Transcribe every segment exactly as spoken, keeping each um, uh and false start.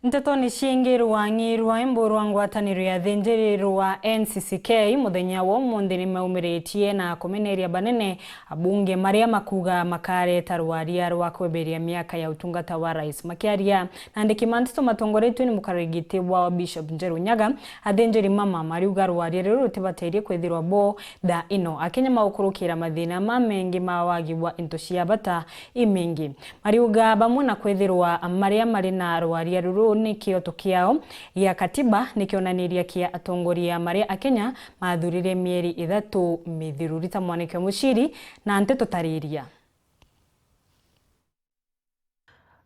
Ntetone ciingi, rwang'i rwa imbu rwa ngwataniro ya athinjiri rwa N C C K muthenya wa umunthi ni maumiritie na kumeneria banene abunge maria makuga makareta rwaria rwa kweberia miaka ya utungata wa rais. Makiaria na andiki ma nteto matongoretue ni mukarigiti wa Bishop Njeru Nyaga, athinjiri mama mariuga rwaria ruru rutibatirie kwithirwa bo thaa ino. Akenya magukurukira mathina ma mengi ma wagi wa into cia bata imingi. Mariuga bamwe na kwithirwa maria mari na rwaria ruru ni kioto kiao gia katiba, ni kionaniria kia atongoria maria Akenya mathurire mieri ithatu mithiru. Rita Mwaniki wa Muciri na nteto tariria.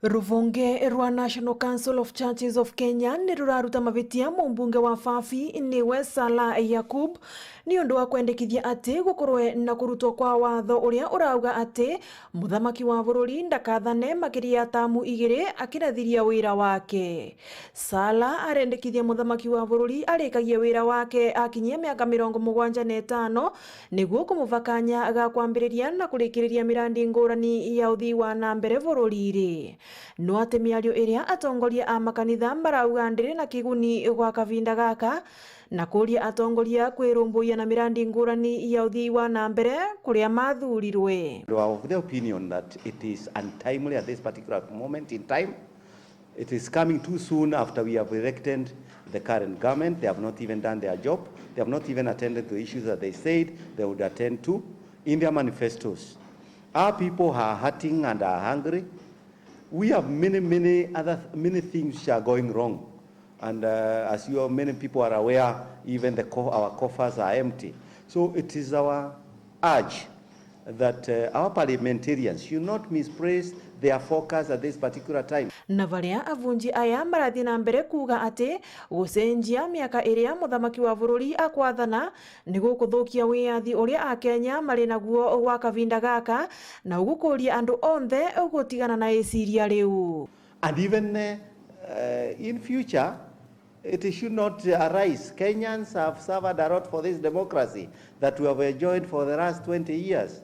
Ruvonge rwa National Council of Churches of Kenya ni ruraruta mabitia mumbunge wa Fafi niwe Salah Yakub ni undu wa kwendekithia ati gukorwe na kurutwa kwa watho uria urauga ati muthamaki wa bururi ndakathane makiria ya tamu igiri akirathiria wira wake. Salah arendekithia muthamaki wa bururi arikagie wira wake akinyia miaka mirongo mugwanja na itano niguo kumuvakanya ga kwambiriria na kurikiriria mirandi ngurani ya uthii wa na mbere bururi-ri. No ati miario iria atongoria a makanitha marauga ndiri na kiguni gwa kavinda gaka, na kuria atongoria kwirumbuia na mirandi ngurani ya uthii wa na mbere kuria mathurirwe. We are of the opinion that it is untimely at this particular moment in time. It is coming too soon after we have elected the current government. They have not even done their job. They have not even attended to issues that they said they would attend to in their manifestos. Our people are hurting and are hungry. We have many, many other, many things which are going wrong. And, uh, as you are, many people are aware, even the co-, our coffers are empty. So it is our urge that, uh, our parliamentarians should not misplace their focus at this particular time. Na baria avunji aya marathii na mbere kuuga ati gucenjia miaka iria muthamaki wa bururi akwathana ni gukuthukia wiyathi uria Akenya mari naguo gwa kavinda gaka, na ugukuria andu onthe gutigana na iciria riu. And even, uh, uh, in future, it should not arise. Kenyans have suffered a lot for this democracy that we have enjoyed for the last twenty years.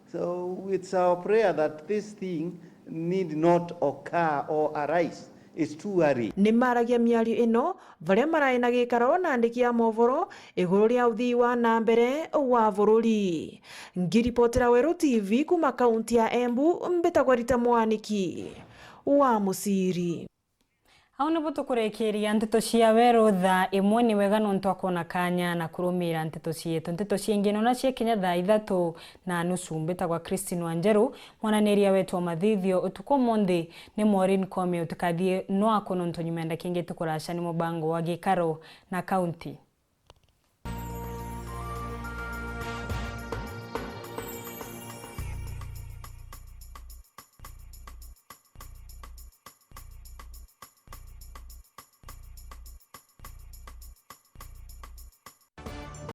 So it's our prayer that this thing need not occur or arise. It's too early. Ni maragia miario ino baria marai na gikaro na andiki a movoro iguru ria uthii wa na mbere wa bururi. Ngiripotera Weru T V kuma kaunti ya Embu, mbitagwa Rita Mwaniki wa Muciri. Au nibo tukurekeria nteto cia Weru thaa imwe. Ni wega nontu akwona kanya na kurumira nteto cietu. Nteto ciingi nona cia kinya thaa ithatu na nusu. Mbitagwa Christine Wanjeru, mwananiria wetu wa mathithio utuku umunthi ni Maureen Kome. Utikathie nwako nontu nyuma ya ndakika ingi tukuraca ni mubango wa gikaro na kaunti.